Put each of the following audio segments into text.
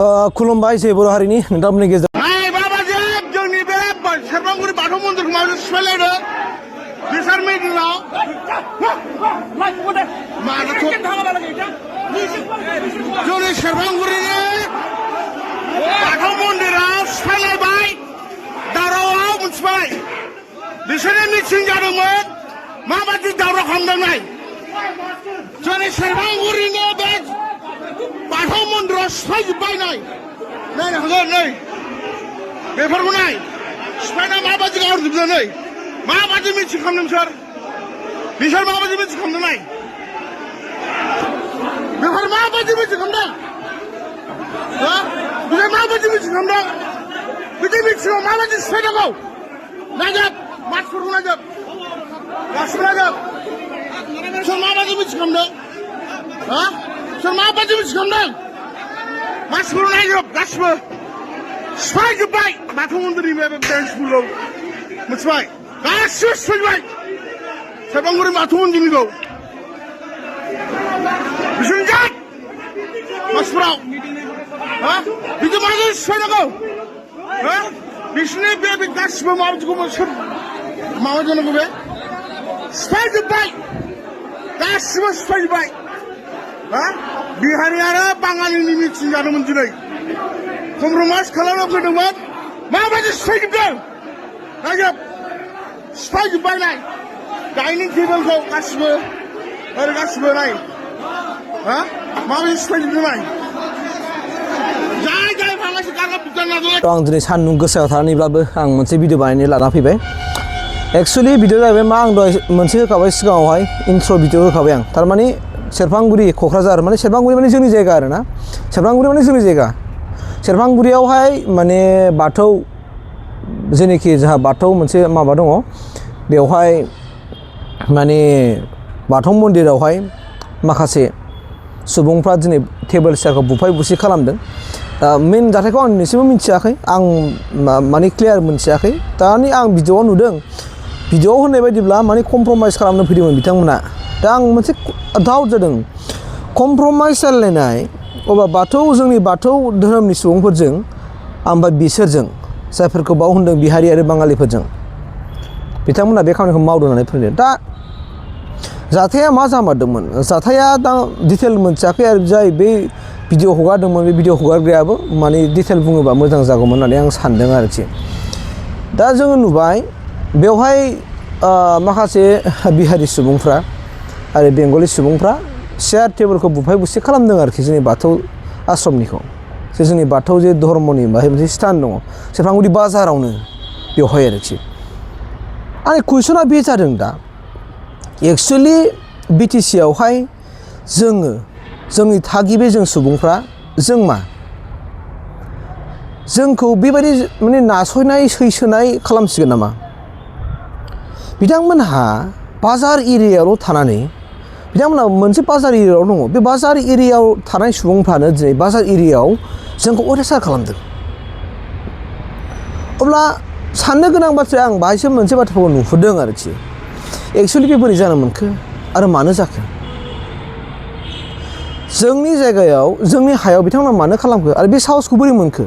खुलुमबाय जे बर' हारिनि नोंथांमोननि गेजेराव जोंनि बे सेरफांगुरि बाथौ मन्दिरखौ माबोरै सिफायलायदों बिसार मेडियाव जोंनि सेरफांगुरिनि बाथौ मन्दिराव सिफायलायबाय दावरावआव मोनथिबाय बिसोरनि मिथिं जादोंमोन माबायदि दावराव खालामदों नाय जोंनि सेरफांगुरिनि बे बाथौ मन्दिराव सिफायजोब्बाय नायनो हागोन नै बेफोरखौ नाय सिफायना माबायदि गारजोबदों नै माबायदि मिथिं खालामदों बिसोर माबायदि मिथिं खालामदों नाय बेफोर माबायदि मिथिं खालामदों बिसोर माबायदि मिथिं खालामदों बिदि मिथिङाव माबायदि सिफायनांगौ नायजोब मानसिफोरखौ नायजोब गासिबो नायजोब सोर माबायदि मिथिं खालामदों सोर माबायदि मिथिं खालामदों मानसिफोरखौ नायजोब गासिबो सिफायजोब्बाय बाथौ मन्दिरनि बे बेन्सफोरखौ मिथिबाय गासिबो सिफायबाय सेरफांगुरि बाथौ मन्दिरनिखौ बिसोरनि जात मानसिफोराव बिदि माबायदि सिफायनांगौ बिसोरनि बे गासिबो माबायदिखौ सोर माबा जानांगौ बे सिफायजोब्बाय गासिबो सिफायजोब्बाय बिहारि आरो बाङालिनि मिथिं जादोंमोन दिनै कमप्रमाइज खालामना फैदोंमोन माबायदि सिफायजोबदों नायजोब सिफायजोब्बाय नाय डाइनिं टेबोलखौ गासिबो ओरै गासिबो नाय माबायदि सिफायजोबदों नाय जाय जाय भाङासो गारगा बिजान नाजानाय आं दिनै सान्दुं गोसायाव थानानैब्लाबो आं मोनसे भिडिअ बानायनो लाना फैबाय एक्चुअलि भिडिअ जाहैबाय मा आं दहाय मोनसे होखाबाय सिगाङावहाय इन्ट्र भिडिअ होखाबाय आं थारमाने सेरफांगुरि क'क्राझार माने सेरफांगुरि माने जोंनि जायगा आरो ना सेरफांगुरि माने जोंनि जायगा सेरफांगुरियावहाय माने बाथौ जेनेखि जोंहा बाथौ मोनसे माबा दङ बेवहाय माने बाथौ मन्दिरावहाय माखासे सुबुंफ्रा दिनै टेबोल चेयारखौ बुफाय बुसि खालामदों मेन जाथायखौ आं दिनैसिमबो मिथियाखै आं माने क्लियार मोनथियाखै दानि आं भिडिअआव नुदों भिडिअआव होननाय बायदिब्ला माने कमप्रमाइज खालामनो फैदोंमोन बिथांमोना दा आं मोनसे दाउट जादों कमप्रमाइज जालायनाय अब्ला बाथौ जोंनि बाथौ धोरोमनि सुबुंफोरजों ओमफ्राय बिसोरजों जायफोरखौ बाव होनदों बिहारि आरो बाङालिफोरजों बिथांमोना बे खामानिखौ मावदों होननानै फोरमायदों दा जाथाया मा जामारदोंमोन जाथाया दा डिटेल मोनथियाखै आरो जाय बे भिडिअ हगारदोंमोन बे भिडिअ हगारग्रायाबो माने डिटेल बुङोबा मोजां जागौमोन होननानै आं सानदों आरोखि दा जोङो नुबाय बेवहाय माखासे बिहारि सुबुंफ्रा आरो बेंगलि सुबुंफ्रा चेयार टेबोलखौ बुफाय बुसि खालामदों आरोखि जोंनि बाथौ आश्रमनिखौ जे जोंनि बाथौ जे धर्मनि बाहाय मोनसे स्टान दङ सेरफांगुरि बाजारावनो बेवहाय आरोखि आंनि कुइसना बे जादों दा एक्सुवेलि बिटिसि आवहाय जोङो जोंनि थागिबि जों सुबुंफ्रा जों मा जोंखौ बेबायदि माने नासयनाय सैसोनाय खालामसिगोन नामा बिथांमोनहा बाजार एरियायावल' थानानै बिथांमोनहा मोनसे बाजार एरियायाव दङ बे बाजार एरियायाव थानाय सुबुंफ्रानो दिनै बाजार एरियायाव जोंखौ अत्याचार खालामदों अब्ला साननो गोनां बाथ्राया आं बाहायसो मोनसे बाथ्राखौ नुहुरदों आरोखि एक्सुवेलि बे बोरै जानो मोनखो आरो मानो जाखो जोंनि जायगायाव जोंनि हायाव बिथांमोना मानो खालामखो आरो बे साहसखौ बोरै मोनखो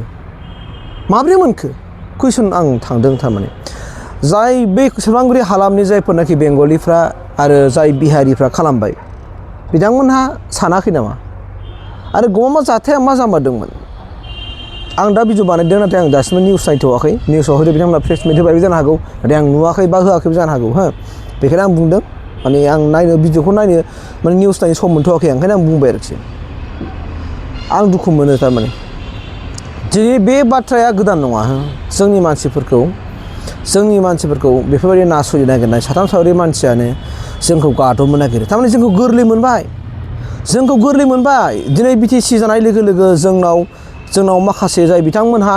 माब्रै मोनखो कुइसन आं थांदों थारमाने जाय बे सेरफांगुरि हालामनि जायफोरनाखि बेंगलिफ्रा आरो जाय बिहारिफ्रा खालामबाय बिथांमोनहा सानाखै नामा आरो गमा जाथाया मा जामारदोंमोन आं दा भिडिअ बानायदों नाथाय आं दासिमबो निउस नायथ'वाखै निउसाव हयथ' बिथांमोना प्रेस मिट होबायबो जानो हागौ नाथाय आं नुवाखै बा होआखैबो जानो हागौ बेखायनो आं बुंदों माने आं नायनो भिडिअखौ नायनो माने निउस नायनो सम मोनथ'वाखै ओंखायनो आं बुंबाय आरोखि आं दुखु मोनो थारमाने दिनै बे बाथ्राया गोदान नङा जोंनि मानसिफोरखौ बेफोरबायदि नासयनो नागिरनाय साथाम साब्रै मानसियानो जोंखौ गादबनो नागिरो थारमाने जोंखौ गोरलै मोनबाय दिनै बिटिसि जानाय लोगो लोगो जोंनाव माखासे जाय बिथांमोनहा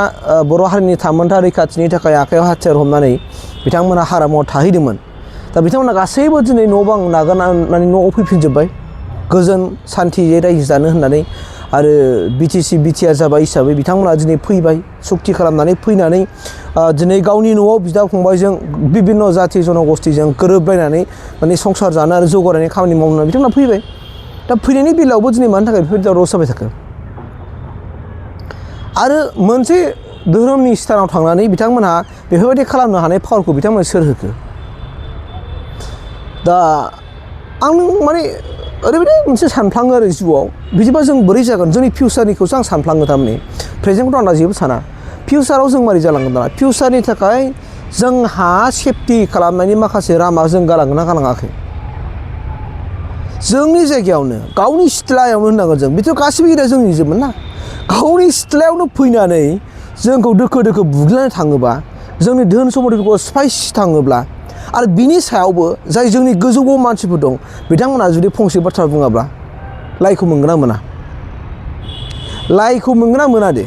बर' हारिनि थामोनथा रैखाथिनि थाखाय आखायाव हाथियार हमनानै बिथांमोनहा हारामाव थाहैदोंमोन दा बिथांमोना गासैबो दिनै न' बां नागारनानै न'आव फैफिनजोब्बाय गोजोन सान्थियै रायजो जानो होननानै आरो बिटिसि बिटिआर जाबाय हिसाबै बिथांमोना दिनै फैबाय सुक्ति खालामनानै फैनानै दिनै गावनि न'आव बिदा फंबायजों बिभिन्न जाथि जनगोष्ठीजों गोरोबलायनानै माने संसार जानो आरो जौगानायनि खामानि मावनो बिथांमोना फैबाय दा फैनायनि बेलायावबो दिनै मानि थाखाय बेफोर दावराव जाबाय थाखो आरो मोनसे धोरोमनि स्थानाव थांनानै बिथांमोनहा बेफोरबायदि खालामनो हानाय पावारखौ बिथांमोना सोर होखो दा आं माने ओरैबायदि मोनसे सानफ्लाङो आरो जिउआव बिदिबा जों बोरै जागोन जोंनि फिउचारनिखौसो आं सानफ्लाङो थारमाने प्रेजेन्टखौथ' आं दा जेबो साना फिउचाराव जों मारै जालांगोन दाना फिउचारनि थाखाय जोंहा सेफटि खालामनायनि माखासे लामा जों गालांगोन ना गालाङाखै जोंनि जायगायावनो गावनि सिथ्लायावनो होननांगोन जों बेथ' गासिबो एरिया जोंनिजोबमोन ना गावनि सिथ्लायावनो फैनानै जोंखौ दोखो दोखो बुग्लिनानै थाङोबा जोंनि धोन सम्पतिफोरखौ सिफायसि थाङोब्ला आरो बिनि सायावबो जाय जोंनि गोजौआव मानसिफोर दं बिथांमोना जुदि फंसे बाथ्रा बुङाब्ला लाइखौ मोनगोन ना मोना लाइखौ मोनगोन ना मोना दे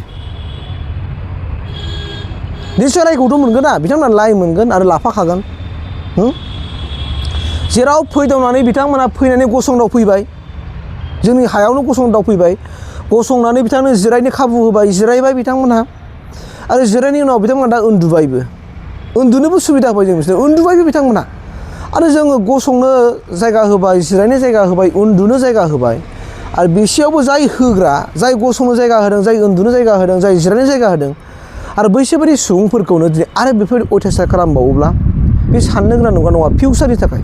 निश्चय लाइखौथ' मोनगोन ना बिथांमोना लाइ मोनगोन आरो लाफाखागोन जेराव फैदावनानै बिथांमोना फैनानै गसंदावफैबाय जोंनि हायावनो गसंदावफैबाय गसंनानै बिथांनो जिरायनो खाबु होबाय जिरायबाय बिथांमोनहा आरो जिरायनायनि उनाव बिथांमोना दा उन्दुबायबो उन्दुनोबो सुबिदा होबाय जों बिसोर उन्दुबायबो बिथांमोना आरो जोङो गसंनो जायगा होबाय जिरायनो जायगा होबाय उन्दुनो जायगा होबाय आरो बेसेयावबो जाय होग्रा जाय गसंनो जायगा होदों जाय उन्दुनो जायगा होदों जाय जिरायनो जायगा होदों आरो बैसोरबायदि सुबुंफोरखौनो दिनै आरो बेफोर अयथासार खालामबावोब्ला बे साननो गोनां नंगौ नङा फिउचारनि थाखाय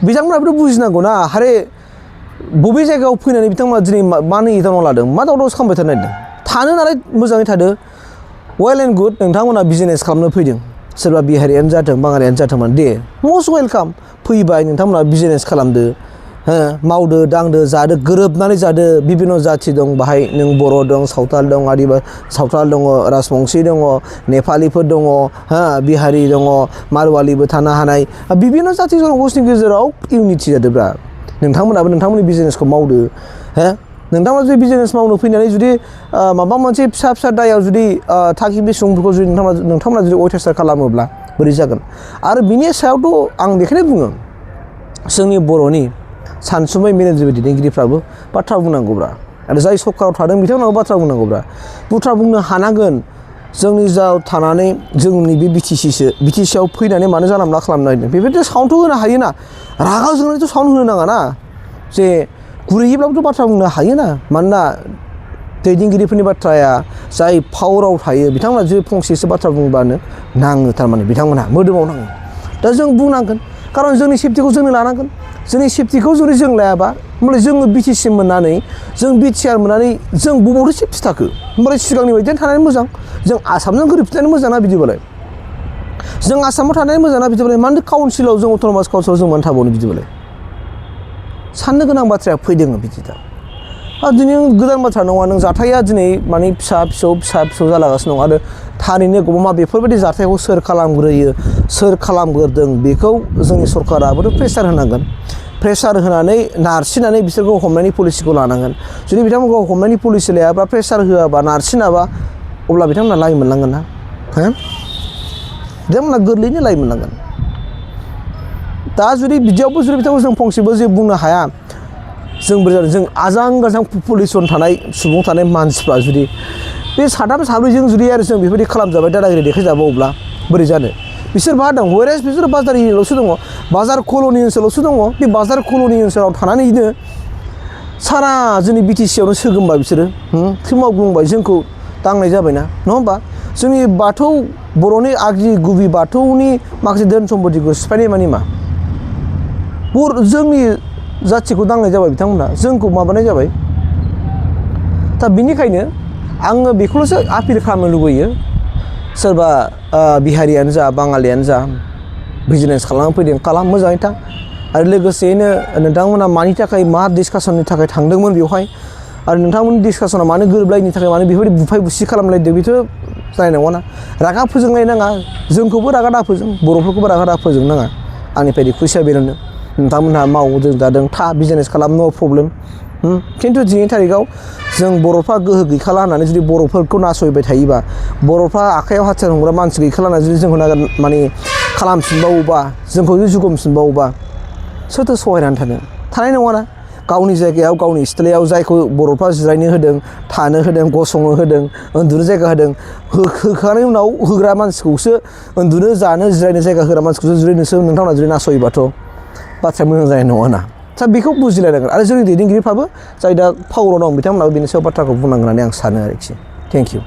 बिथांमोनाबोथ' बुजिनांगौ ना आरे बबे जायगायाव फैनानै बिथांमोना दिनै मानो एदावना लादों मा दावराव खालामबाय थानो नागिरदों थानो नालाय मोजाङै थादो वेल एन्ड गुड नोंथांमोना बिजनेस खालामनो फैदों सोरबा बिहारियानो जाथों बाङालियानो जाथोंमोन दे मस्ट वेलकाम फैबाय नोंथांमोना बिजनेस खालामदो मावदो दांदो जादो गोरोबनानै जादो बिभिन्न जाथि दं बाहाय नों बर' दं सावथाल दं सावथाल दङ राजबंशी दङ नेपालिफोर दङ बिहारि दङ मारवालिबो थानो हानाय बिभिन्न जाथि जनगोष्ठीनि गेजेराव इउनिटि जादोब्रा नोंथांमोनाबो नोंथांमोननि बिजनेसखौ मावदो नोंथांमोना जुदि बिजनेस मावनो फैनानै जुदि माबा मोनसे फिसा फिसा दायाव जुदि थागिबि सुबुंफोरखौ जुदि नोंथांमोना जुदि अयथासार खालामोब्ला बोरै जागोन आरो बिनि सायावथ' आं बेखौनो बुङो जोंनि बर'नि सानसुमै मेलेमजिबि दैदेनगिरिफ्राबो बाथ्रा बुंनांगौब्रा आरो जाय सरकाराव थादों बिथांमोनाबो बाथ्रा बुंनांगौब्रा बाथ्रा बुंनो हानांगोन जोंनि जाव थानानै जोंनि बे बिटिसिआव फैनानै मानो जानला मोनला खालामनो नागिरदों बेबायदि साउन्डथ' होनो हायोना रागा जोंनानैथ' साउन्ड होनो नाङा ना जे गुरैयैब्लाबोथ' बाथ्रा बुंनो हायोना मानोना दैदेनगिरिफोरनि बाथ्राया जाय पावाराव थायो बिथांमोना जुदि फंसेसो बाथ्रा बुंबानो नाङो थारमाने बिथांमोनहा मोदोमाव नाङो दा जों बुंनांगोन खारन जोंनि सेफटिखौ जोंनो लानांगोन जोंनि सेफटिखौ जुदि जों लायाबा होमबालाय जोङो बिटिसि मोननानै जों बिटिआर मोननानै जों बबावथ' सेफटि थाखो होमबालाय सिगांनि बायदियानो थानानै मोजां जों आसामजों गोरोबफिननानै मोजां ना बिदिबालाय जों आसामाव थानानै मोजां ना बिदिबालाय मानो काउन्सिलाव जों अट'नमास काउन्सिलाव जों मानो थाबावनो बिदिबालाय साननो गोनां बाथ्राया फैदों बिदि दा दिनै गोदान बाथ्रा नङा नों जाथाया दिनै माने फिसा फिसौ जालागासिनो दं आरो थारैनो गौमा बेफोरबायदि जाथायखौ सोर खालामग्रोयो सोर खालामग्रोदों बेखौ जोंनि सरकाराबोथ' प्रेसार होनांगोन प्रेसार होनानै नारसिननानै बिसोरखौ हमनायनि पलिसिखौ लानांगोन जुदि बिथांमोनखौ हमनायनि पलिसि लायाबा प्रेसार होआबा नारसिनाबा अब्ला बिथांमोना लाइ मोनलांगोन ना बिथांमोना गोरलैयैनो लाइ मोनलांगोन दा जुदि बिदियावबो जुदि बिथांखौ जों फंसेबो जे बुंनो हाया जों आजां गाजां पपुलेसन थानाय सुबुं थानाय मानसिफ्रा जुदि बे साथाम साब्रैजों जुदि आरो जों बेबायदि खालामजाबाय दादागिरि देखायजाबावोब्ला बोरै जानो बिसोर मा दं वेरेस बिसोर बाजार एरियायावसो दङ बाजार कल'नि ओनसोलावसो दङ बे बाजार कल'नि ओनसोलाव थानानैनो सारा जोंनि बिटिसिआवनो सोगोमबाय बिसोरो खोमावग्लुंबाय जोंखौ दांनाय जाबायना नङा होमबा जोंनि बाथौ बर'नि आगि गुबि बाथौनि माखासे धोन सम्पतिखौ सिफायनाय मानि मा जोंनि जाथिखौ दांनाय जाबाय बिथांमोना जोंखौ माबानाय जाबाय दा बिनिखायनो आङो बेखौल'सो आपिल खालामनो लुबैयो सोरबा बिहारियानो जा बाङालियानो जा बिजनेस खालामनो फैदों खालाम मोजाङै था आरो लोगोसेयैनो नोंथांमोना मानि थाखाय मा डिसकासननि थाखाय थांदोंमोन बेवहाय आरो नोंथांमोननि डिसकासना मानो गोरोबलायिनि थाखाय मानो बेफोरबायदि बुफाय बुसि खालामलायदों बेथ' जानाय नङाना रागा फोजोंलायनाङा जोंखौबो रागा दाफोजों बर'फोरखौबो रागा दाफोजों नाङा आंनिफ्राय रिकुवेस्टआ बेनो नोंथांमोनहा मावदों जादों था बिजनेस खालाम नो प्रब्लेम खिन्थु दिनैनि थारिखआव जों बर'फ्रा गोहो गैखाला होननानै जुदि बर'फोरखौ नासयबाय थायोबा बर'फ्रा आखायाव हाथियार हमग्रा मानसि गैखाला होननानै जुदि जोंखौ माने खालामफिनबावोबा जोंखौ जुदि जुगमफिनबावोबा सोरथो सहायनानै थानाय नङाना गावनि जायगायाव गावनि सिथ्लायाव जायखौ बर'फ्रा जिरायनो होदों थानो होदों गसंनो होदों उन्दुनो जायगा होदों होखांनायनि उनाव होग्रा मानसिखौसो उन्दुनो जानो जिरायनो जायगा होग्रा मानसिखौसो जुदि नोंथांमोना जुदि नासयोबाथ' बाथ्राया मोजां जानाय नङाना दा बेखौ बुजिलायनांगोन आरो जोंनि दैदेनगिरिफ्राबो जाय दा पावाराव दं बिथांमोनाबो बेनि सायाव बाथ्राखौ बुंनांगोन होननानै आं सानो आरोखि थेंक इउ